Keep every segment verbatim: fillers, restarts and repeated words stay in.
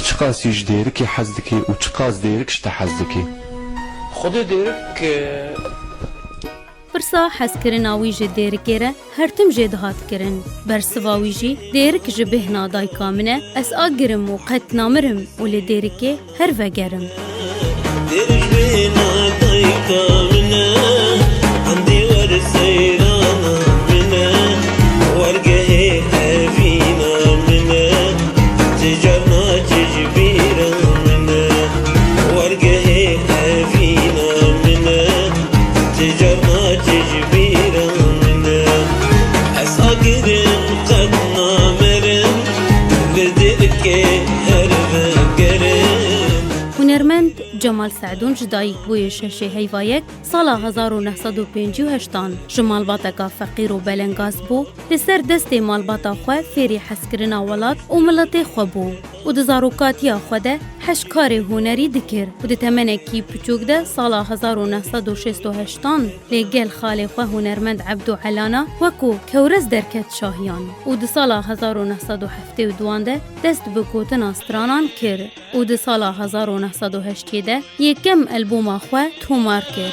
Çiqasî ji Dêrikê hez dikî û çiqas Dêrik ji te hez dikî? Xwedê Dêrik, e, Pirsa hezkirina wî ji Dêrikê re her tim jê dihat kirin. Bersiva wî jî, Dêrik ji bêhna dayika min e, ez agir im û qet namirim û li Dêrikê her vegerim. Dêrik ji bêhna dayika min e, endî wer seyrana min e, wergehê evîna min e, ti carna çi ji bîra min e, wergehê evîna min e, ti carna çi ji bîra min e, ez agir im qet namirim, li Dêrikê her vegerim. Hunermend Cemal Se'dûn ji dayik bûye şeşê heyva yek sala hezar û neh sed û pêncî û heştan. Ji malbateka feqîr û belengaz bû, li ser destê malbata xwe fêrî hezkirina welat û miletê xwe bû û di zarokatiya xwe de heş karê hunerî dikir û di temenekî piçûk de sala hezar û neh sed û şêst û heştan lê gel xalê xwe hunermend Ebdû Elana wekû Kewres derket şahiyan û di sala hezar û neh sed û heftê û duan de dest bi gotina stranan kir û di sala hezar û neh sed û heştê de yekem albûma xwe tomar kir.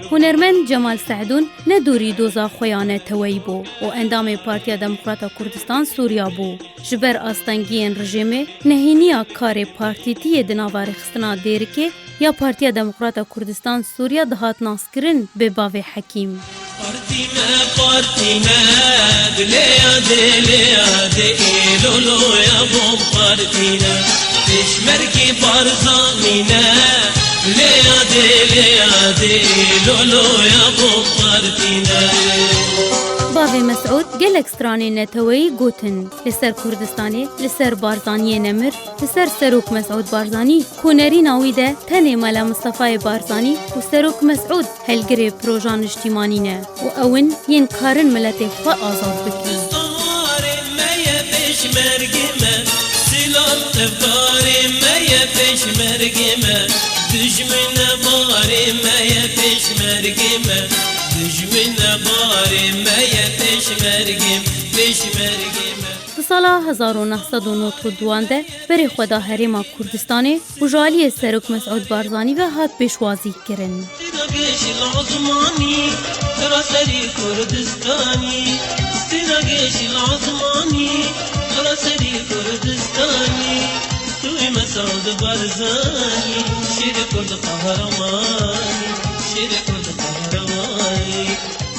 Hunermend Cemal Se'dûn ne dûrî doza xwe ya neteweyî bû û endamê Partiya Demokrata Kurdistan Sûriya bû. Ji ber astengiyên rejîmê, nehêniya karê partîtiyê di nava rêxistina Dêrikê ya Partiya Demokrata Kurdistan Sûriya dihat naskirin bi bavê Hekîm. Partî me, partî me, dilê ya dê, lê ya dê, ê lolo ya bom partî ne. Pêşmergê Barzanî ne, dilê ya dê, lê ya dê, ê lolo ya bom partî ne. Bavê Mesûd gelek stranên neteweyî gotin. Li ser Kurdistanê, li ser Barzaniyê nemir, li ser Serok Mesûd Barzanî, ku nerîna wî de tenê Mela Mistefayê Barzanî û Serok Mesûd helgirê proja niştîmanî ne û ew in yên karin miletê xwe azad bikin. Kurdistan warê me ye, pêşmergê me, Sîlan evkarê me ye, pêşmergê me, dijmine barê me ye, pêşmergê me, dijmine barê me ye, pêşmergê me, pêşmergê me. Di sala hezar û neh sed û nod û duan de berê xwe da herêma Kurdistanê û ji aliyê Serok Mesûd Barzanî ve hat pêşwazî kirin. Sîra geşî lazmanî, seraserî Kurdistanî. Sîra geşî lazmanî, seraserî Kurdistanî. Stûyê Mesûd Barzanî, şêrê Kurd qehremanî, şêrê Kurd qehremanî.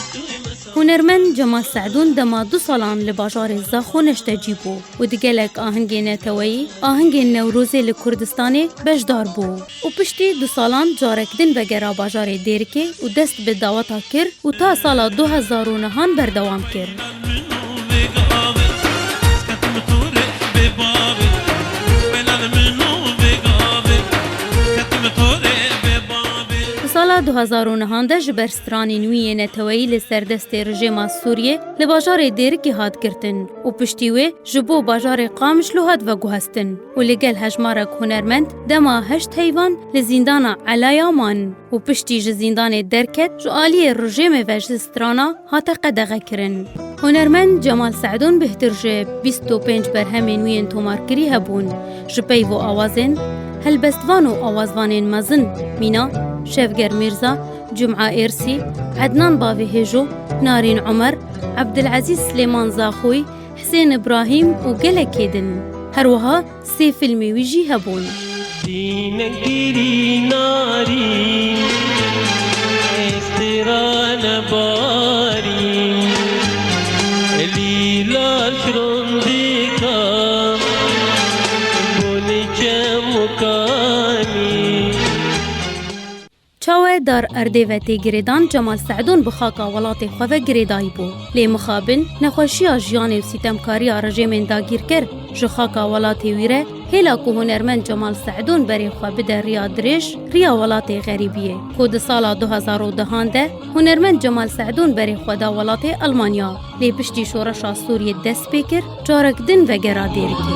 Stûyê Mesûd Hunermend Cemal Se'dûn dema du salan li bajarê Zaxo neştecî bû û di gelek ahingê neteweyî, ahingên Newrozê li Kurdistanê beşdar bû û piştî du salan carek din vegera bajarê Dêrikê û dest bi daweta kir û ta sala du hezar û nehan berdewam kir. Di sala du hezar û nehan de ji ber stranên wî yê neteweyî li ser destê rejêma Sûriyê li bajarê Dêrikê hat girtin û piştî wê ji bo bajarê Qamişlo hat veguhestin û li gel hejmarek hunermend dema heşt heyvan li zîndana Elaya man û piştî ji zîndanê derket, ji aliyê rejêmê ve ji strana hate qedexekirin. Hunermend Cemal Se'dûn bêhtir ji bîst û pênc berhemên wî yên tomarkirî hebûn. Ji peyv û awazên helbestvan û awazvanên mezin mîna Şevger Mîrza, Cuma Êrsî, Ednan Bavê Hêjo, Narîn Omer, Ebdilezîz Silêman Zaxoyî, Hisên Îbrahîm û gelekê din. Her wiha sê fîlmê wî jî hebûn. Dînek girî narî, êstêrane barî, lîla şirondêka, bonê çemokanî. Çawe dar erdê ve tê girêdan, Cemal Se'dûn bi xaka welatê xwe ve girêdayî bû. Lê mixabin, nexweşiya jiyanê û sîtemkariya rejêmên dagîrker ji xaka welatê wî re Hêla ku hunermend Cemal Seidon berê xwe bide riya dirêj, riya welatê xerîbiyê, ku di sala du hezar û dehan de hunermend Cemal Seidon berê xwe da welatê Almanya, lê piştî şoreşa Sûriyê dest pê kir, carek din vegera Dêrikê.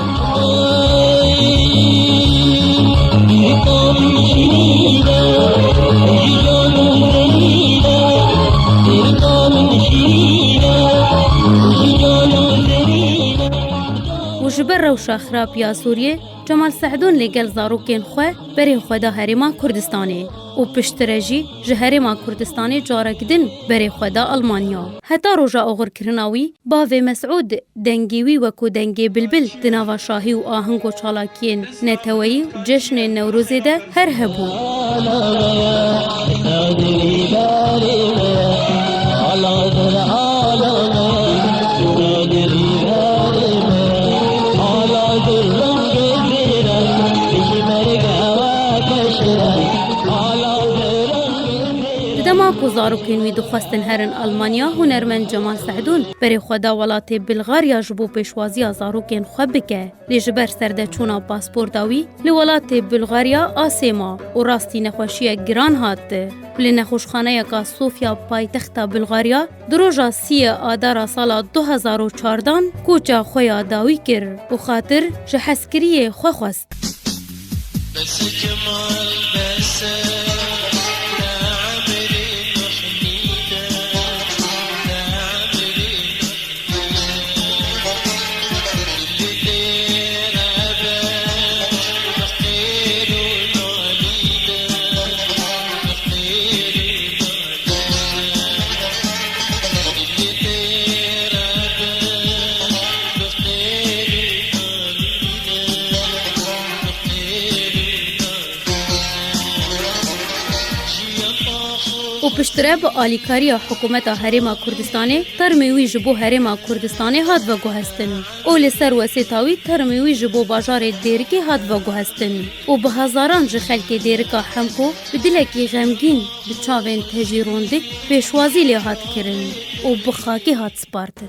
Û ji ber rewşa xirab ya Sûriyê, Cemal Seidon lê gel zarokên xwe berê xwe da Herêma Kurdistanê û piştre jî ji Herêma Kurdistanê carek din berê xwe da Almanya. Heta roja oxirkirina wî, bavê Mesûd, dengê wî wekû dengê bilbil di nava şahî û aheng û çalakiyên neteweyî û ceşnên Newrozê de her hebû. Di dema ku zarokên wî dixwestin herin Almanya, hunermend Cemal Seidon berê xwe da welatê Bilgarya ji bo pêşwaziya zarokên xwe bike. Lê ji ber serdeçûna pasporta wî li welatê Bulgarya asê ma û rastî nexweşiyek giran hat. Li nexweşxaneyeka Sofya, paytexta Bulgarya, di roja sîyê Adara sala du hezar û çardan koça xwe ya dawî kir û xatir ji hezkiriyê xwe xwest. Û piştre bi alîkariya hikûmeta Herêma Kurdistanê termê wî ji bo Herêma Kurdistanê hat veguhestin. Û li ser wesêta wî termê wî ji bo bajarê Dêrikê hat veguhestin. Û bi hezaran ji xelkê Dêrika Hemko bi dilekî xemgîn, bi çavên tejî rondik pêşwazî lê hat kirin û bi xakê hat spartin.